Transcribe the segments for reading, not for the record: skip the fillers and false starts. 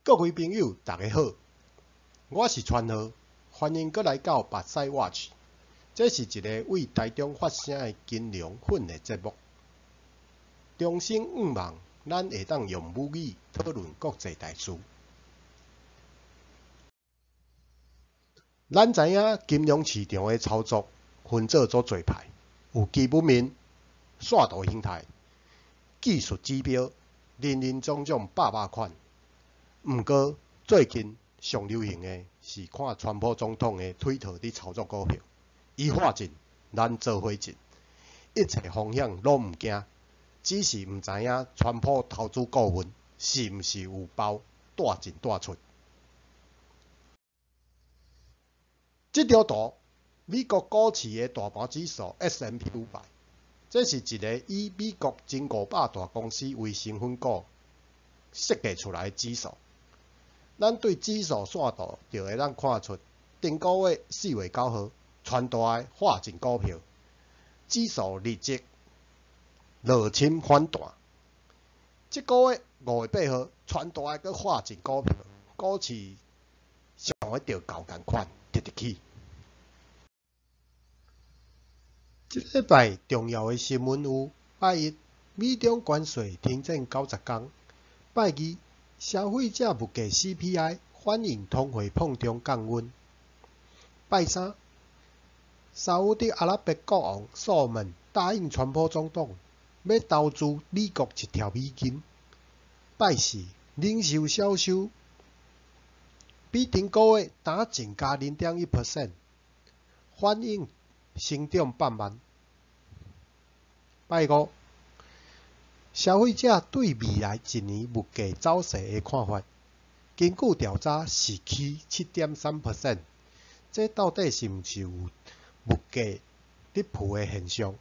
各位朋友，大家好，我是川河，歡迎閣來到目屎 Watch。這是一个為台中發聲的金融訓練節目。衷心向望，咱會當用母語討論國際大事。咱知影金融市場的操作分做足濟派，有基本面、線圖形態、技術指標，林林總總百百款。毋過最近上流行的是看川普總統的推特佇操作股票，伊喝進，咱做伙進，一切風險攏毋驚，只是毋知影川普投資顧問是毋是有包帶進帶出。這張圖，美國股市的大盤指數 S&P 500，這是一个以美國前500大公司為成分股設計出來的指數。咱對指數線圖就會當看出，頂個月4月9號，川大的喝進股票，指數立即落深反彈。這个月5月8號，川大的閣喝進股票，股市像咧著猴仝款，直直起。這禮拜重要的新聞有：拜一，美中關稅停戰90工；拜二，消費者物價 CPI 反映通貨膨脹降溫。拜三，沙烏地阿拉伯國王薩爾曼答應川普總統，欲投資美國1兆美金。拜四，零售銷售比頂個月焦增加0.1%，反映成長放慢。拜五，消費者對未來一年物價走勢的看法，根據調查是起7.3%，這到底是毋是有物價咧浮的現象？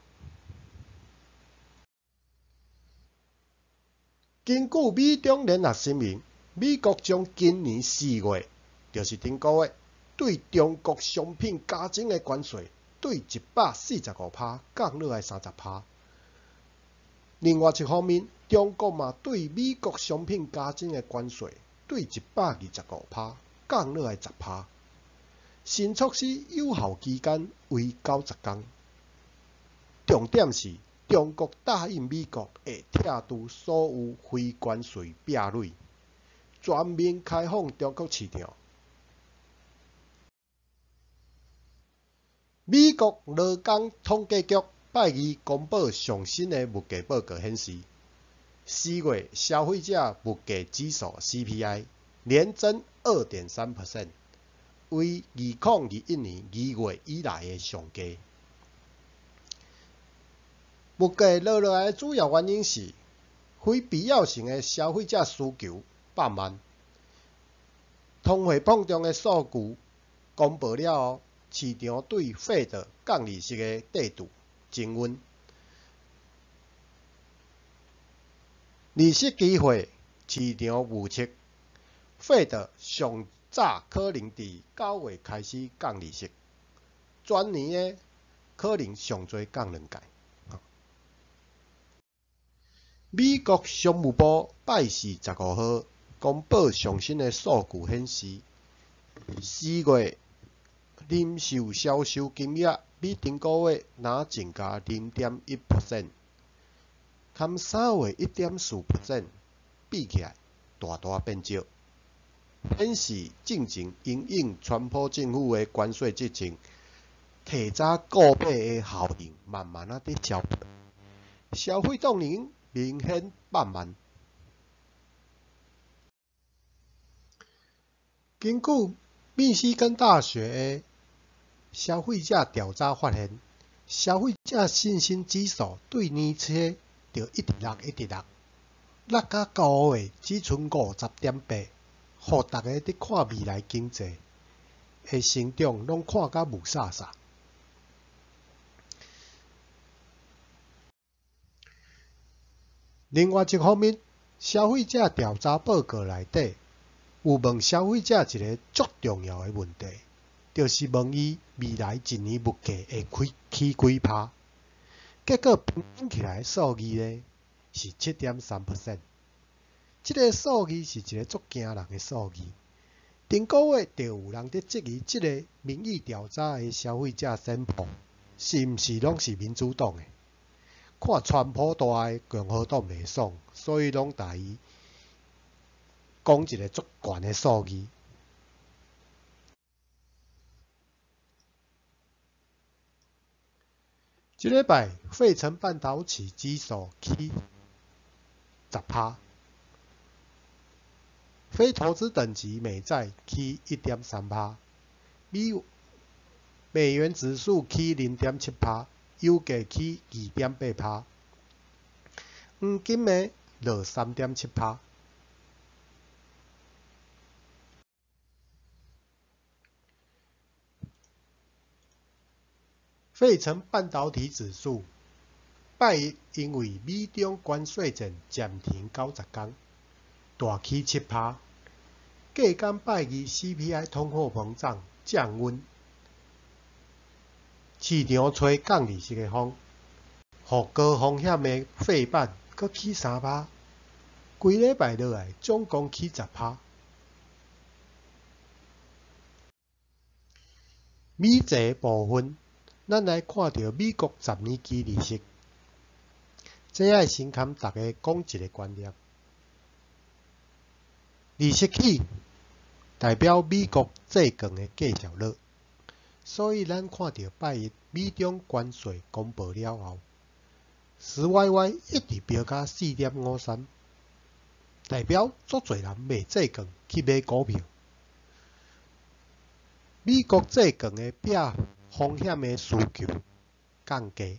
根據美中聯合聲明，美國將今年4月，就是頂個月，對中國商品加徵的關稅，對145%降落來30%。另外一方面，中國嘛對美國商品加徵的關稅，對125%降落來10%。新措施有效期間為90工。重點是，中國答應美國會拆除所有非關稅壁壘，全面開放中國市場。美國勞工統計局拜二公布上新的物價報告顯示，4月消費者物價指數 CPI 年增2.3%，為2021年2月以來的上低。物價落落來的主要原因是非必要性的消費者需求放慢。通貨膨脹的數據公布了後，市場對 Fed 降利息的態度增溫。利息機會市場預測，Fed 上早可能佇9月開始降利息，全年的可能上濟降兩屆。美國商務部拜四15號公布上新的數據顯示，4月零售銷售金額比頂個月若增加0.1%，含3月1.4% 比起來大大變少，顯示進前因應川普政府的關稅政策，提早購買的效應慢慢仔佇消退，消費動能明顯放慢。根據密西根大學的消費者調查發現，消費者信心指數對年初就一直落，一直落，落到9月只剩50.8，予逐家佇看未來經濟的成長攏看甲霧煞煞。另外一方面，消費者調查報告內底有問消費者一个足重要的問題，就是問伊未來一年物價會起幾趴。結果平均起來的數字呢是7.3%。這个數字是一个足驚人的數字。頂個月就有人佇質疑這个民意調查的消費者選票是毋是攏是民主黨的？看川普帶的共和黨袂爽，所以攏共伊講一个足懸的數字。這禮拜費城半導體指數起10%，非投資等級美債起1.3%，美元指數起0.7%，油價起2.8%，黃金的落3.7%。費城半導體指數拜一因為美中關稅戰暫停90天，大起7%。隔工拜二 CPI 通貨膨脹降溫，市場吹降利息的風，予高風險的費半閣起3%，規禮拜落來總共起10%。美債部分，咱來看著美國10年期利息，這愛先共大家講一个觀念：利息起代表美國債券的價值落，所以咱看著拜一美中關稅公布了後，SYY 一直飆到4.53，代表足濟人賣債券去買股票。美國債券的避風險的需求降低，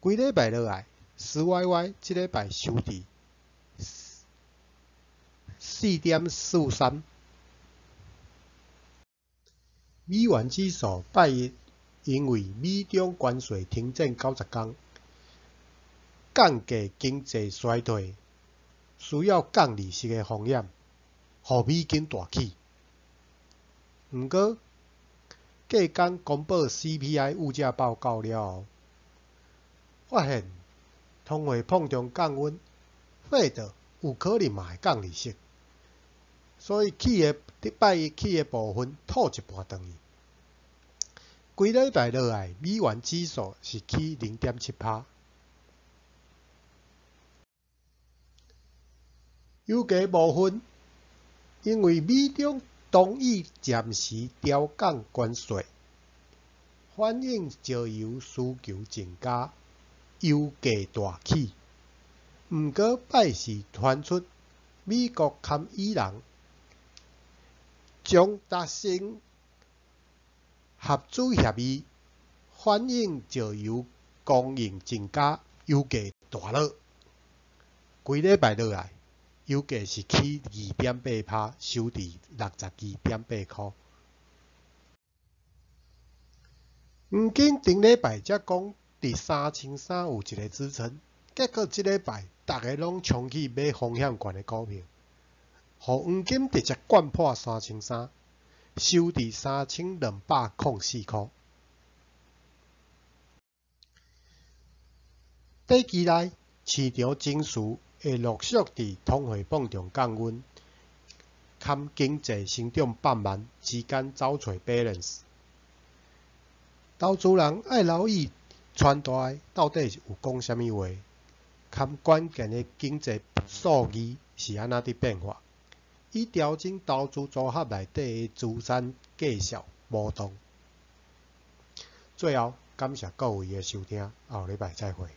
規禮拜落來，SYY 這禮拜收佇4.43。美元指數拜一因為美中關稅停戰90天，降低經濟衰退，需要降利息的風險，予美金大起。毋過，隔工公布 CPI 物價報告了後，發現通貨膨脹降溫，Fed 有可能嘛會降利息，所以起的拜一起的部分吐一半轉去。規禮拜落來，美元指數是起0.7%。油價部分，因為美中同意暫時調降關稅，反映石油需求增加，油價大起。毋過拜四傳出美國佮伊朗將達成合作協議，反映石油供應增加，油價大落。規禮拜落來，油價是起2.8%，收佇62.8箍。黃金頂禮拜才講佇3300有一个支撐，結果這禮拜逐家攏衝去買風險懸的股票，予黃金直接摜破3300，收佇3204箍。短期內，市場情緒會陸續佇通貨膨脹降溫，含經濟成長放慢之間找揣 balance。投資人愛留意川大到底是有講啥物話，含關鍵的經濟數字是按怎佇變化，以調整投資組合內底的資產價數波動。最後，感謝各位的收聽，後禮拜再會。